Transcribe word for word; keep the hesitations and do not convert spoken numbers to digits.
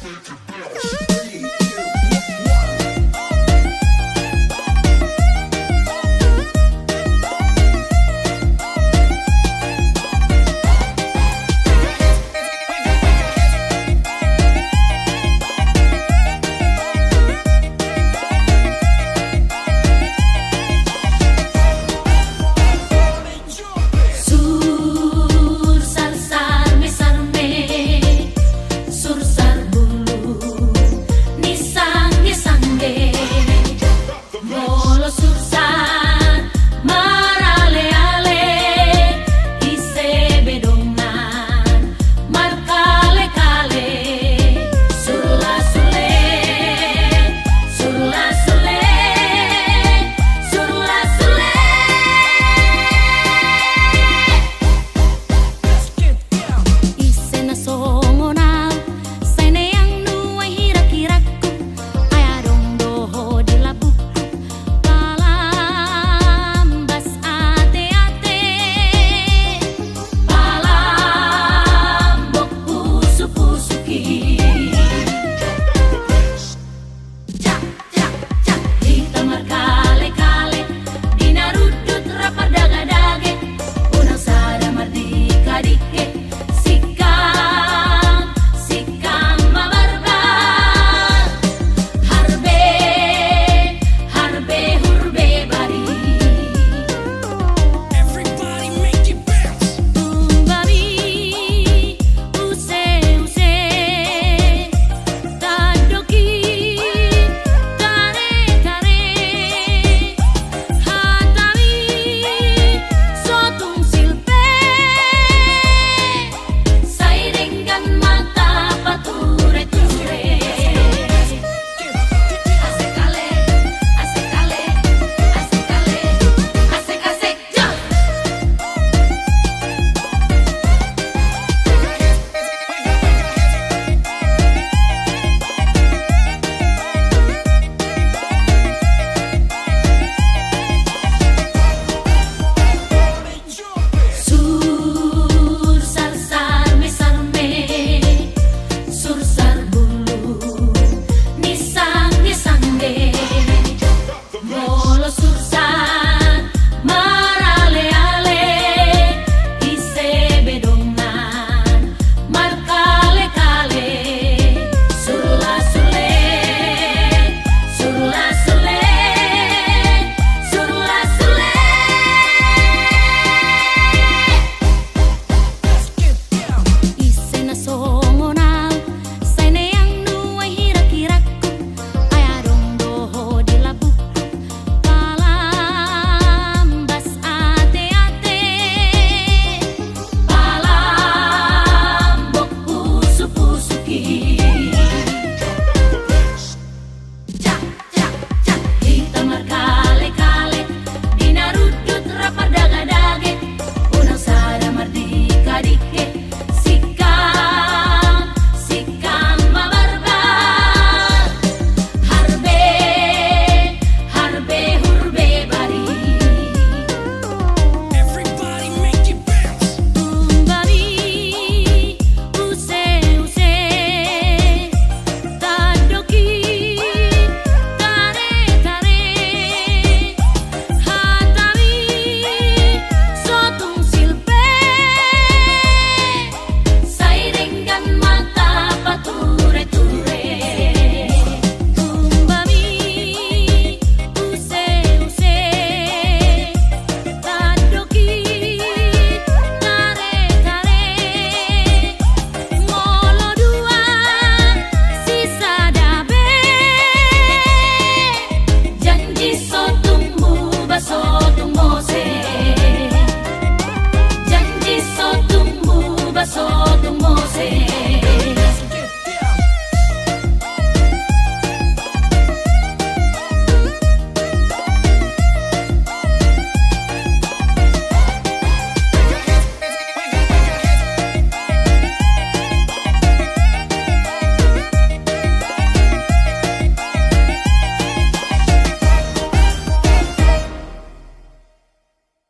Sursar sarme sarme, sursar bulung ni sangge sangge. Molo sursar marale ale, ise be dongan markale kale. Surla surle, surla surle, surla surle. Ise na songon au, sai neang nuaeng hirak-hirakku, ai adong do ho di lambungku, palambas ate-ate, palambok pusu-pusuki. Cak, cak, cak, hita markale-kale, di na rundut rap mardage-dage, unang sada mardike-dike, singkang, singkang ma barbar, harbe, harbe hurbe bari. Everybody make it bounce. Tung babi, use, use. Tandok i, tare, tare, hatabi, so tung silpe, sai denggan ma tapature-ture. Asik ale, asik ale, asik ale, asik, asik. Sursar sarme-sarme, sursar bulung ni sangge-sangge. Molo sursar marale-ale, ise be dongan markale-kale. Surla surle, surla surle, surla surle. Ise na songon au, sai neang nuaeng hirak-hirakku, ai adong do ho di lambungku, palambas ate-ate, palambok pusu-pusuki.